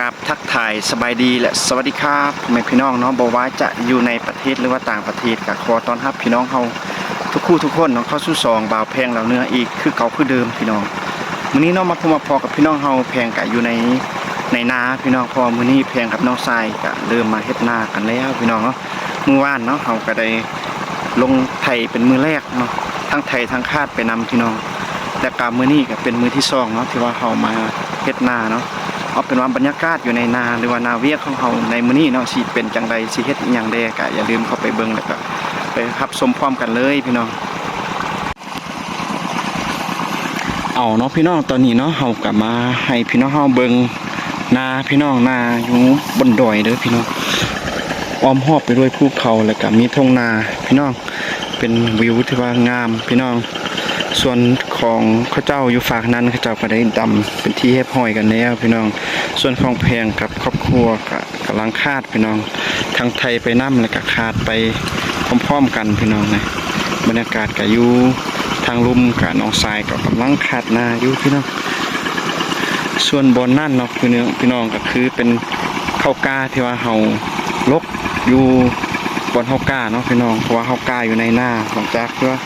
ຄັບ ທັກທາຍສະບາຍດີ ແລະ ສະຫວັດດີຄັບ ພໍ່ແມ່ພີ່ນ້ອງເນາະ, ບໍ່ວ່າຈະຢູ່ໃນປະເທດ ຫຼືວ່າຕ່າງປະເທດ ກໍຂໍຕ້ອນຮັບພີ່ນ້ອງເຮົາທຸກຜູ້ທຸກຄົນເນາະ ເຂົ້າສູ່ຊ່ອງບ່າວແພງລາວເໜືອອີກຄືເກົ່າຄືເດີມພີ່ນ້ອງ. ມື້ນີ້ເນາະ ມາພົບມາພໍ້ກັບພີ່ນ້ອງເຮົາ, ແພງກໍຢູ່ໃນ ໃນນາພີ່ນ້ອງ, ເພາະວ່າມື້ນີ້ແພງກັບນ້ອງຊາຍກໍເລີ່ມມາເຮັດນາກັນແລ້ວພີ່ນ້ອງເນາະ. ມື້ວານເນາະ ເຮົາກໍໄດ້ລົງໄຖເປັນມື້ແລກເນາະ, ທັງໄຖທັງຄາດໄປນຳພີ່ນ້ອງ. ແລ້ວກໍມື້ນີ້ກໍເປັນມື້ທີສອງເນາະ ທີ່ວ່າເຮົາມາເຮັດນາເນາະ. ເອົາເປັນວ່າບັນຍາກາດຢູ່ໃນນາ ຫຼືວ່ານາວຽກຂອງເຮົາໃນມື້ນີ້ເນາະ ຊິເປັນຈັ່ງໃດ ຊິເຮັດອີ່ຫຍັງແດ່ ກໍຢ່າລືມເຂົ້າໄປເບິ່ງ ແລ້ວກໍໄປຮັບຊົມພ້ອມກັນເລີຍພີ່ນ້ອງ. ເອົາເນາະພີ່ນ້ອງ, ຕອນນີ້ເນາະ ເຮົາກໍມາໃຫ້ພີ່ນ້ອງເຮົາເບິ່ງນາພີ່ນ້ອງ, ນາຢູ່ບົນດອຍເດີພີ່ນ້ອງ, ອ້ອມຮອບໄປດ້ວຍພູເຂົາ ແລ້ວກໍມີທົ່ງນາພີ່ນ້ອງ. ເປັນວິວທີ່ວ່າງາມພີ່ນ້ອງ. ສ່ວນຂອງເຂົາເຈົ້າຢູ່ຟາກນັ້ນ ເຂົາເຈົ້າກໍໄດ້ດຳເປັນທີ່ຮຽບຮ້ອຍກັນແລ້ວພີ່ນ້ອງ. ສ່ວນຂອງແພງກັບຄອບຄົວກໍ ກຳລັງຄາດພີ່ນ້ອງ, ທັງໄຖໄປນຳ ແລ້ວກະຄາດໄປພ້ອມໆກັນພີ່ນ້ອງນະ. ບັນຍາກາດກະຢູ່ທາງລຸ່ມ ກະນ້ອງຊາຍກໍກຳລັງຄາດນາຢູ່ພີ່ນ້ອງ. ສ່ວນບ່ອນນັ້ນເນາະ ພີ່ນ້ອງ ພີ່ນ້ອງ ກະຄືເປັນເຂົ້າກ້າທີ່ວ່າເຮົາຫຼົກຢູ່ບ່ອນເຮົາກ້າເນາະພີ່ນ້ອງ, ເພາະວ່າເຮົາກ້າຢູ່ໃນນາ ຫຼັງຈາກທີ່ວ່າ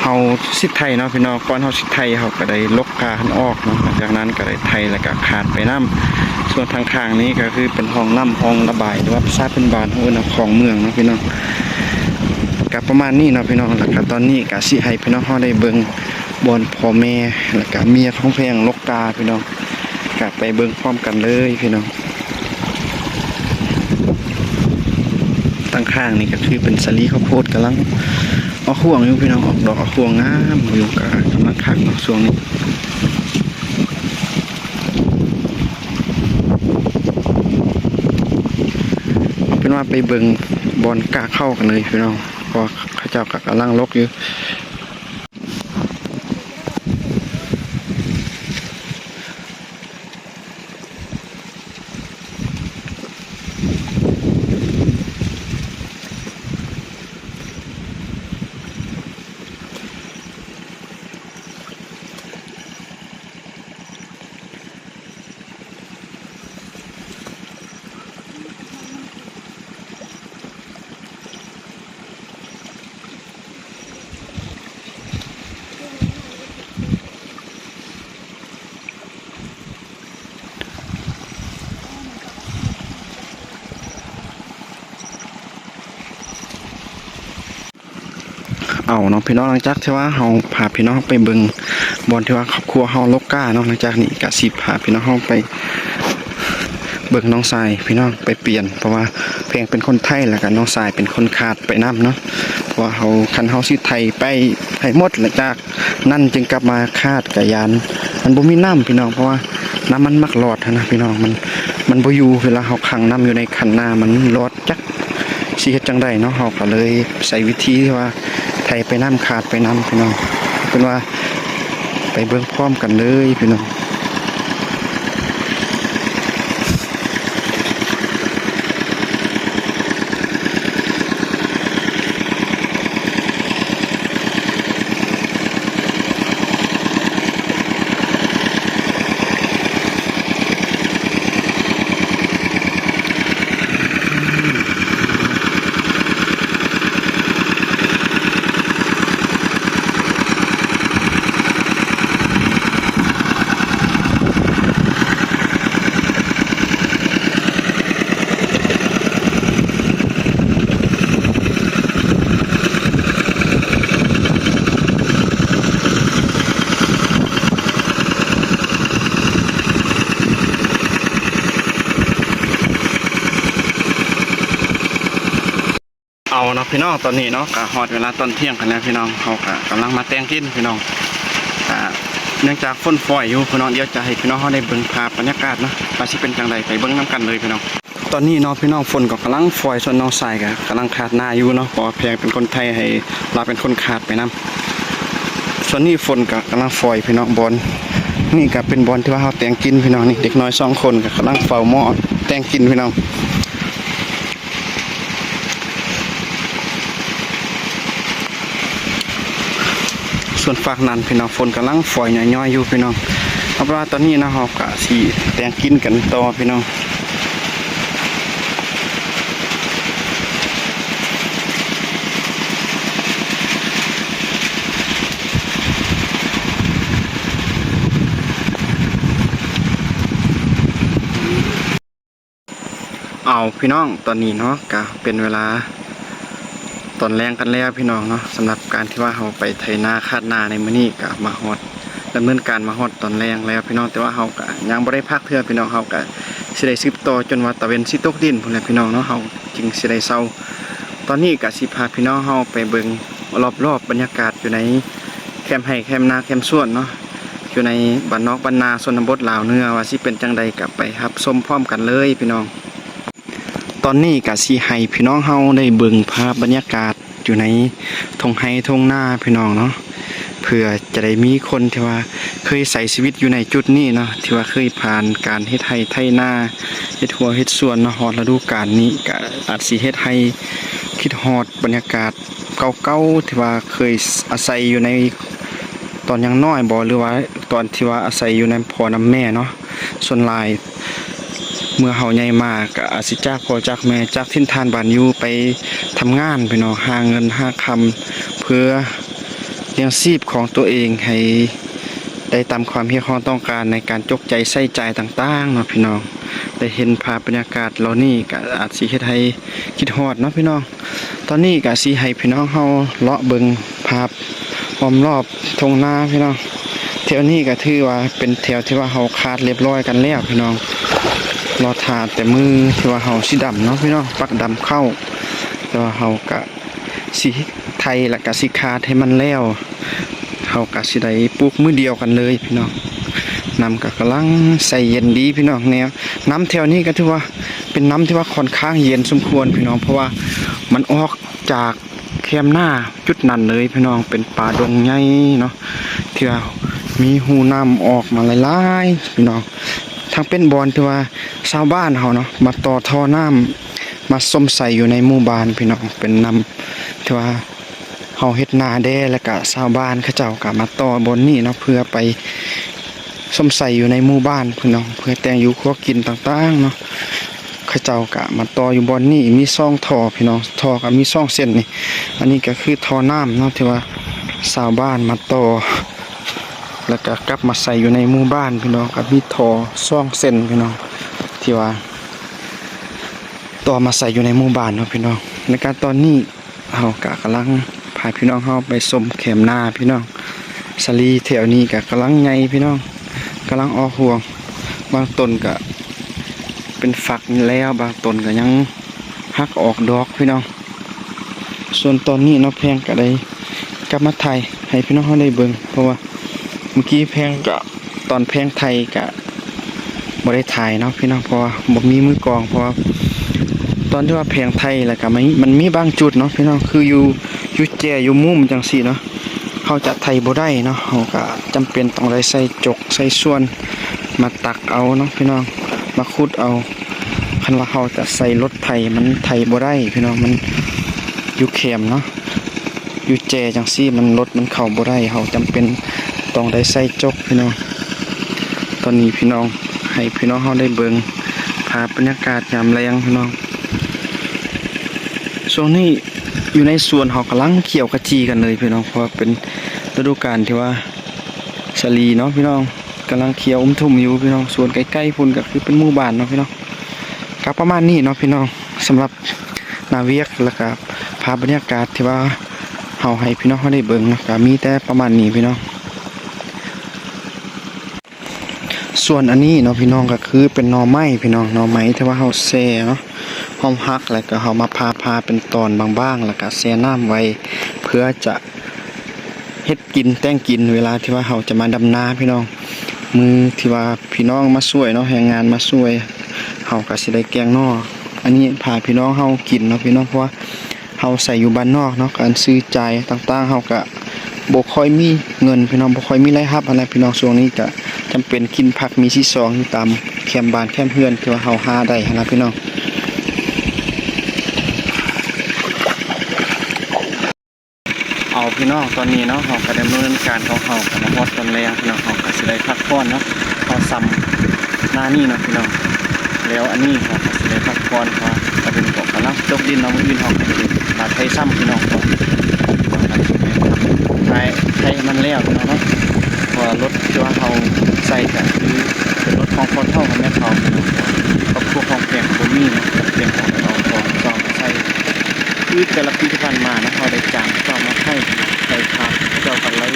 ເຮົາຊິດໄຖເນາະພີ່ນ້ອງ, ກ່ອນເຮົາຊິດໄຖ ເຮົາກໍໄດ້ຫຼົກກ້າຫັ້ນອອກເນາະ, ຫຼັງຈາກນັ້ນກໍໄດ້ໄຖ ແລ້ວກໍຄາດໄປນຳ. ສ່ວນທາງຂ້າງນີ້ກໍຄືເປັນຮ່ອງນ້ຳ ຮ່ອງລະບາຍ ຫຼືວ່າພາສາພື້ນບ້ານເຮົາເອີ້ນວ່າຄອງເມືອງເນາະພີ່ນ້ອງ. ກໍປະມານນີ້ເນາະພີ່ນ້ອງ, ແລ້ວກໍຕອນນີ້ກໍຊິໃຫ້ພີ່ນ້ອງເຮົາໄດ້ເບິ່ງບ່ອນພໍ່ແມ່ ແລ້ວກໍເມຍຂອງແພງຫຼົກກ້າພີ່ນ້ອງ, ກໍໄປເບິ່ງພ້ອມກັນເລີຍພີ່ນ້ອງ. ທາງຂ້າງນີ້ກໍຄືເປັນສາລີເຂົ້າໂພດ ກຳລັງອອກຮວງຢູ່ພີ່ນ້ອງ, ອອກດອກອອກຮວງງາມຢູ່, ກໍກຳລັງຄັກເນາະຊ່ວງນີ້. ເອົາເປັນວ່າໄປເບິ່ງບ່ອນກ້າເຂົ້າກັນເລີຍພີ່ນ້ອງ, ເພາະວ່າເຂົາເຈົ້າກໍກຳລັງຫຼົກຢູ່. ເອົາເນາະພີ່ນ້ອງ, ຫຼັງຈາກທີ່ວ່າເຮົາພາພີ່ນ້ອງໄປເບິ່ງບ່ອນທີ່ວ່າຄອບຄົວເຮົາຫຼົກກ້າເນາະ, ຫຼັງຈາກນີ້ກະຊິພາພີ່ນ້ອງເຮົາໄປເບິ່ງນ້ອງຊາຍພີ່ນ້ອງໄປປ່ຽນ, ເພາະວ່າແພງເປັນຄົນໄຖ ແລ້ວກະນ້ອງຊາຍເປັນຄົນຄາດໄປນຳເນາະ. ເພາະວ່າເຮົາ ຄັນເຮົາຊິໄຖໄປໃຫ້ໝົດ ແລ້ວຈາກນັ້ນຈຶ່ງກັບມາຄາດ ກະຢ້ານມັນບໍ່ມີນ້ຳພີ່ນ້ອງ, ເພາະວ່ານ້ຳມັນມັກຫຼອດຫັ້ນນະພີ່ນ້ອງ, ມັນ ມັນບໍ່ຢູ່. ເວລາເຮົາຂັງນ້ຳຢູ່ໃນຄັນນາ ມັນຫຼອດ ຈັກຊິເຮັດຈັ່ງໃດເນາະ, ເຮົາກໍເລີຍໃຊ້ວິທີທີ່ວ່າໄຖໄປນຳ ຄາດໄປນຳພີ່ນ້ອງ. ເປັນວ່າໄປເບິ່ງພ້ອມກັນເລີຍພີ່ນ້ອງ. ເອົາເນາະພີ່ນ້ອງ, ຕອນນີ້ເນາະ ກະຮອດເວລາຕອນທ່ຽງກັນແລ້ວພີ່ນ້ອງ, ເຮົາກະກຳລັງມາແຕ່ງກິນພີ່ນ້ອງ. ກະເນື່ອງຈາກຝົນຝອຍຢູ່ພີ່ນ້ອງ, ດຽວຈະໃຫ້ພີ່ນ້ອງເຮົາໄດ້ເບິ່ງພາບບັນຍາກາດເນາະ ວ່າຊິເປັນຈັ່ງໃດ, ໄປເບິ່ງນຳກັນເລີຍພີ່ນ້ອງ. ຕອນນີ້ເນາະພີ່ນ້ອງ ຝົນກໍກຳລັງຝອຍ, ສ່ວນນ້ອງຊາຍກໍກຳລັງຄາດນາຢູ່ເນາະ, ເພາະວ່າແພງເປັນຄົນໄຖ ໃຫ້ລາວເປັນຄົນຄາດໄປນຳ. ສ່ວນນີ້ຝົນກໍກຳລັງຝອຍພີ່ນ້ອງ, ບ່ອນນີ້ກໍເປັນບ່ອນທີ່ວ່າເຮົາແຕ່ງກິນພີ່ນ້ອງ. ນີ້ເດັກນ້ອຍສອງຄົນກໍກຳລັງເຝົ້າໝໍ້ແຕ່ງກິນພີ່ນ້ອງ. ສ່ວນຟາກນັ້ນພີ່ນ້ອງ ຝົນກຳລັງຝອຍຍ້ອຍໆຢູ່ພີ່ນ້ອງ. ເພາະວ່າຕອນນີ້ເນາະ ເຮົາກະຊິແຕ່ງກິນກັນຕໍ່ພີ່ນ້ອງ. ເອົາ ພີ່ນ້ອງ ຕອນນີ້ເນາະ ກະເປັນເວລາຕອນແລງກັນແລ້ວພີ່ນ້ອງເນາະ. ສຳລັບການທີ່ວ່າເຮົາໄປໄຖນາຄາດນາໃນມື້ນີ້ ກະມາຮອດ ດຳເນີນການມາຮອດຕອນແລງແລ້ວພີ່ນ້ອງ, ແຕ່ວ່າເຮົາກະຍັງບໍ່ໄດ້ພັກເທື່ອພີ່ນ້ອງ. ເຮົາກະຊິໄດ້ສືບຕໍ່ຈົນວ່າຕາເວັນຊິຕົກດິນພຸ້ນແຫຼະພີ່ນ້ອງເນາະ, ເຮົາຈຶ່ງຊິໄດ້ເຊົາ. ຕອນນີ້ກະຊິພາພີ່ນ້ອງເຮົາໄປເບິ່ງລອບໆ ບັນຍາກາດຢູ່ໃນແຄມໄຮ່ແຄມນາແຄມສວນເນາະ. ຢູ່ໃນບ້ານນອກບ້ານນາຊົນນະບົດລາວເໜືອ ວ່າຊິເປັນຈັ່ງໃດ ກະໄປຮັບຊົມພ້ອມກັນເລີຍພີ່ນ້ອງ. ຕອນນີ້ກະຊິໃຫ້ພີ່ນ້ອງເຮົາໄດ້ເບິ່ງພາບບັນຍາກາດຢູ່ໃນທົ່ງໄຮ່ທົ່ງນາພີ່ນ້ອງເນາະ, ເພື່ອຈະໄດ້ມີຄົນທີ່ວ່າເຄີຍໃຊ້ຊີວິດຢູ່ໃນຈຸດນີ້ເນາະ, ທີ່ວ່າເຄີຍຜ່ານການເຮັດໄຮ່ໄຖນາ ເຮັດຮົ້ວເຮັດສວນເນາະ. ຮອດລະດູການນີ້ກະອາດຊິເຮັດໃຫ້ຄິດຮອດບັນຍາກາດ ເກົ່າໆ ທີ່ວ່າເຄີຍອາໄສຢູ່ໃນຕອນຍັງນ້ອຍບໍ ຫຼືວ່າຕອນທີ່ວ່າອາໄສຢູ່ນຳພໍ່ນຳແມ່ເນາະ. ສ່ວນຫຼາຍເມື່ອເຮົາໃຫຍ່ມາກະອາດຊິຈາກພໍ່ຈາກແມ່ ຈາກຖິ່ນຖານບ້ານຢູ່ ໄປທຳງານພີ່ນ້ອງ, ຫາເງິນຫາຄຳເພື່ອລ້ຽງຊີບຂອງຕົວເອງໃຫ້ໄດ້ຕາມຄວາມຮຽກຮ້ອງຕ້ອງການໃນການຈົກໃຈໃຊ້ຈ່າຍຕ່າງໆເນາະພີ່ນ້ອງ. ໄດ້ເຫັນພາບບັນຍາກາດເຫຼົ່ານີ້ກະອາດຊິເຮັດໃຫ້ຄິດຮອດເນາະພີ່ນ້ອງ. ຕອນນີ້ກະຊິໃຫ້ພີ່ນ້ອງເຮົາເລາະເບິ່ງພາບອ້ອມລອບທົ່ງນາພີ່ນ້ອງ. ແຖວນີ້ກະຖືວ່າເປັນແຖວທີ່ວ່າເຮົາຄາດລຽບຮ້ອຍກັນແລ້ວພີ່ນ້ອງ, ລໍຖ້າແຕ່ມືທີ່ວ່າເຮົາຊິດຳເນາະພີ່ນ້ອງ, ປັກດຳເຂົ້າ. ແຕ່ວ່າເຮົາກະຊິໄຖ ແລ້ວກະຊິຄາດໃຫ້ມັນແລ້ວ, ເຮົາກະຊິໄດ້ປູກມື້ດຽວກັນເລີຍພີ່ນ້ອງ. ນ້ຳກະກຳລັງໃສເຢັນດີພີ່ນ້ອງ. ແນວ ນ້ຳແຖວນີ້ກະຖືວ່າເປັນນ້ຳທີ່ວ່າຄ່ອນຂ້າງເຢັນສົມຄວນພີ່ນ້ອງ, ເພາະວ່າມັນອອກຈາກແຄມນາຈຸດນັ້ນເລີຍພີ່ນ້ອງ. ເປັນປ່າດົງໃຫຍ່ເນາະ ທີ່ວ່າມີຮູນ້ຳອອກມາຫຼາຍໆພີ່ນ້ອງ. ທັງເປັນບ່ອນທີ່ວ່າຊາວບ້ານເຮົາເນາະ ມາຕໍ່ທໍ່ນ້ຳ ມາຊົມໃສຢູ່ໃນໝູ່ບ້ານພີ່ນ້ອງ. ເປັນນ້ຳທີ່ວ່າ ເຮົາເຮັດນາແດ່ ແລ້ວກະຊາວບ້ານເຂົາເຈົ້າກະມາຕໍ່ບ່ອນນີ້ເນາະ ເພື່ອໄປຊົມໃສຢູ່ໃນໝູ່ບ້ານພີ່ນ້ອງ, ເພື່ອແຕ່ງຢູ່ຄົວກິນຕ່າງໆເນາະ. ເຂົາເຈົ້າກະມາຕໍ່ຢູ່ບ່ອນນີ້ ມີສອງທໍ່ພີ່ນ້ອງ, ທໍ່ກະມີສອງເສັ້ນນີ້. ອັນນີ້ກະຄືທໍ່ນ້ຳເນາະ ທີ່ວ່າຊາວບ້ານມາຕໍ່ ແລ້ວກະກັບມາໃສ່ຢູ່ໃນໝູ່ບ້ານພີ່ນ້ອງ. ກະມີທໍ່ສອງເສັ້ນພີ່ນ້ອງ ທີ່ວ່າຕໍ່ມາໃສ່ຢູ່ໃນໝູ່ບ້ານເນາະພີ່ນ້ອງ. ໃນການຕອນນີ້ ເຮົາກະກຳລັງພາພີ່ນ້ອງເຮົາໄປຊົມແຄມນາພີ່ນ້ອງ. ສາລີແຖວນີ້ກະກຳລັງໃຫຍ່ພີ່ນ້ອງ, ກຳລັງອອກຮວງ. ບາງຕົ້ນກະເປັນຝັກແລ້ວ, ບາງຕົ້ນກະຍັງຫັກອອກດອກພີ່ນ້ອງ. ສ່ວນຕອນນີ້ເນາະ ແພງກະໄດ້ກັບມາຖ່າຍໃຫ້ພີ່ນ້ອງເຮົາໄດ້ເບິ່ງ, ເພາະວ່າມື້ກີ້ແພງກະ ຕອນແພງໄຖກະບໍ່ໄດ້ຖ່າຍເນາະພີ່ນ້ອງ ເພາະວ່າບໍ່ມີມືກອງ. ເພາະວ່າຕອນທີ່ວ່າແພງໄຖ ແລ້ວກະມັນ ມັນມີບາງຈຸດເນາະພີ່ນ້ອງ ຄືຢູ່ ຢູ່ແຈ ຢູ່ມຸມຈັ່ງຊີ້ເນາະ ເຮົາຈະໄຖບໍ່ໄດ້ເນາະ. ເຮົາກະຈຳເປັນຕ້ອງໄດ້ໃຊ້ຈົກໃຊ້ສ່ວນມາຕັກເອົາເນາະພີ່ນ້ອງ ມາຂຸດເອົາ. ຄັນວ່າເຮົາຈະໃຊ້ລົດໄຖ ມັນໄຖບໍ່ໄດ້ພີ່ນ້ອງ, ມັນຢູ່ແຄມເນາະ. ຢູ່ແຈຈັ່ງຊີ້ ມັນ ລົດມັນເຂົ້າບໍ່ໄດ້, ເຮົາຈຳເປັນຕ້ອງໄດ້ໃຊ້ຈົກພີ່ນ້ອງ. ຕອນນີ້ພີ່ນ້ອງ ໃຫ້ພີ່ນ້ອງເຮົາໄດ້ເບິ່ງພາບບັນຍາກາດຍາມແລງພີ່ນ້ອງ. ຊ່ວງນີ້ຢູ່ໃນສວນເຮົາກຳລັງຂຽວຂະຈີກັນເລີຍພີ່ນ້ອງ, ເພາະວ່າເປັນລະດູການທີ່ວ່າສາລີເນາະພີ່ນ້ອງ, ກຳລັງຂຽວອຸ້ມທຸ່ມຢູ່ພີ່ນ້ອງ. ສ່ວນໃກ້ໆພຸ້ນກະຄືເປັນໝູ່ບ້ານເນາະພີ່ນ້ອງ. ກະປະມານນີ້ເນາະພີ່ນ້ອງ ສຳລັບ ໜ້າວຽກ ແລ້ວກະພາບບັນຍາກາດທີ່ວ່າເຮົາໃຫ້ພີ່ນ້ອງເຮົາໄດ້ເບິ່ງເນາະ ກະມີແຕ່ປະມານນີ້ພີ່ນ້ອງ. ສ່ວນອັນນີ້ເນາະພີ່ນ້ອງ ກະຄືເປັນໜໍ່ໄມ້ພີ່ນ້ອງ, ໜໍ່ໄມ້ທີ່ວ່າເຮົາແຊ່ເນາະ ເຮົາຫັກ ແລ້ວກະເຮົາມາຜ່າໆເປັນຕອນບາງໆ ແລ້ວກະແຊ່ນ້ຳໄວ້ ເພື່ອຈະ ເຮັດກິນແຕ່ງກິນເວລາທີ່ວ່າເຮົາຈະມາດຳນາພີ່ນ້ອງ. ມື້ທີ່ວ່າພີ່ນ້ອງມາຊ່ວຍເນາະ ແຮງງານມາຊ່ວຍ ເຮົາກະຊິໄດ້ແກງໜໍ່ ອັນນີ້ພາພີ່ນ້ອງເຮົາກິນເນາະພີ່ນ້ອງ. ເພາະວ່າເຮົາໃຊ້ຢູ່ບ້ານນອກເນາະ ການຊື້ຈ່າຍຕ່າງໆ ເຮົາກະບໍ່ຄ່ອຍມີເງິນພີ່ນ້ອງ ບໍ່ຄ່ອຍມີລາຍຮັບຫັ້ນແຫຼະພີ່ນ້ອງ. ຊ່ວງນີ້ກະຈຳເປັນກິນຜັກມີຊີຊອງຢູ່ຕາມແຄມບ້ານແຄມເຮືອນທີ່ວ່າເຮົາຫາໄດ້ຫັ້ນລະພີ່ນ້ອງ. ເອົາ ເອົາ ພີ່ນ້ອງ ຕອນນີ້ເນາະ ເຮົາກໍດຳເນີນການຂອງເຮົາກໍມາຮອດຕອນແລງ ພີ່ນ້ອງ ເຮົາກໍຊິໄດ້ພັກຜ່ອນເນາະ ເຮົາຊ່ຳໜ້ານີ້ເນາະ ພີ່ນ້ອງ. ແລ້ວອັນນີ້ເຮົາກໍຊິໄດ້ພັກຜ່ອນ ເພາະວ່າຕາເວັນກໍກຳລັງຊິຕົກດິນເນາະ ມື້ອື່ນເຮົາກໍຊິມາໄຖຊ້ຳ ພີ່ນ້ອງ ເພາະວ່າໄຖ ໄຖໃຫ້ມັນແລ້ວ ພີ່ນ້ອງເນາະ ເພາະວ່າລົດທີ່ວ່າເຮົາໃສ່ກໍຄືເປັນລົດຂອງພໍ່ເຖົ້າກັບແມ່ເຖົ້າ ພີ່ນ້ອງ ເພາະວ່າຄອບຄົວຂອງແພງບໍ່ມີເນາະ ແພງກໍເອົາຂອງເຈົ້າມາໃສ່. ຄືແຕ່ລະປີທີ່ຜ່ານມາເນາະ ເຮົາໄດ້ຈ້າງເຂົາເຈົ້າມາໄຖ ໄຖທານ ເຂົາເຈົ້າກໍໄລ່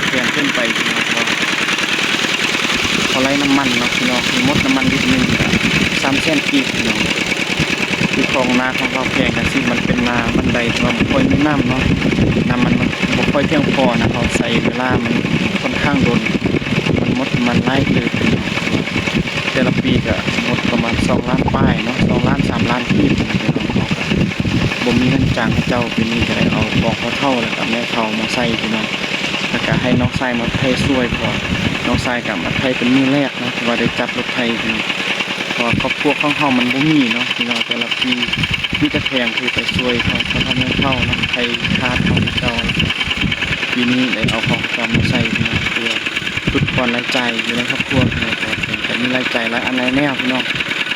ແພງເກີນໄປ ພີ່ນ້ອງ ເພາະວ່າເຂົາໄລ່ນ້ຳມັນເນາະ ພີ່ນ້ອງ ໝົດນ້ຳມັນລິດໜຶ່ງກໍສາມແສນກີບ ພີ່ນ້ອງ. ຄືຂອງນາຂອງເຮົາແພງຈັ່ງຊີ້ ມັນເປັນນາມັນໃດທີ່ວ່າບໍ່ຄ່ອຍມີນ້ຳເນາະ ນ້ຳມັນບໍ່ຄ່ອຍພຽງພໍນະ ເຮົາໃຊ້ເວລາມັນຂ້ອນຂ້າງດົນ ມັນໝົດນ້ຳມັນຫຼາຍເຕີບ ພີ່ນ້ອງ. ແຕ່ລະປີກໍໝົດປະມານສອງລ້ານປາຍເນາະ ສອງລ້ານ ສາມລ້ານກີບ ພີ່ນ້ອງ ເຮົາກໍ ບໍ່ມີເງິນຈ້າງເຂົາເຈົ້າ ປີນີ້ກໍໄດ້ເອົາຂອງພໍ່ເຖົ້າ ແລ້ວກໍແມ່ເຖົ້າມາໃສ່ ພີ່ນ້ອງ ແລ້ວກໍໃຫ້ນ້ອງຊາຍມາໄຖຊ່ວຍ ເພາະວ່ານ້ອງຊາຍກໍມາໄຖເປັນມື້ແລກເນາະ ທີ່ວ່າໄດ້ຈັບລົດໄຖ ພີ່ນ້ອງ ເພາະວ່າຄອບຄົວຂອງເຮົາມັນບໍ່ມີເນາະ ພີ່ນ້ອງ. ແຕ່ລະປີມີແຕ່ແພງທີ່ໄປຊ່ວຍຂອງພໍ່ເຖົ້າແມ່ເຖົ້າເນາະ ໄຖທານຂອງເຂົາເຈົ້າ ປີນີ້ໄດ້ເອົາຂອງເຂົາເຈົ້າມາໃສ່ ພີ່ນ້ອງ ເພື່ອຫຼຸດຜ່ອນລາຍຈ່າຍຢູ່ໃນຄອບຄົວ ພີ່ນ້ອງ ເພາະວ່າແພງກໍມີລາຍຈ່າຍຫຼາຍອັນຫຼາຍແນວ ພີ່ນ້ອງ.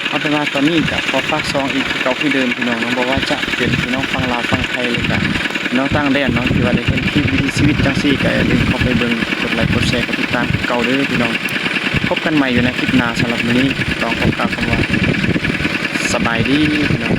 ເອົາເປັນວ່າຕອນນີ້ກໍຂໍຝາກຊ່ອງອີກຄືເກົ່າຄືເດີມ ພີ່ນ້ອງເນາະ ບໍ່ວ່າຈະເປັນພີ່ນ້ອງຝັ່ງລາວຝັ່ງໄທ ຫຼືກະພີ່ນ້ອງຕ່າງແດນເນາະ ທີ່ວ່າໄດ້ເຫັນຄລິບວິຖີຊີວິດຈັ່ງຊີ້ ກໍຢ່າລືມເຂົ້າໄປເບິ່ງ ກົດໄລ ກົດແຊ ກົດຕິດຕາມຄືເກົ່າເດີພີ່ນ້ອງ. ພົບກັນໃໝ່ຢູ່ໃນຄລິບໜ້າ ສຳລັບມື້ນີ້ຕ້ອງຂໍກ່າວຄຳວ່າ ສະບາຍດີພີ່ນ້ອງ.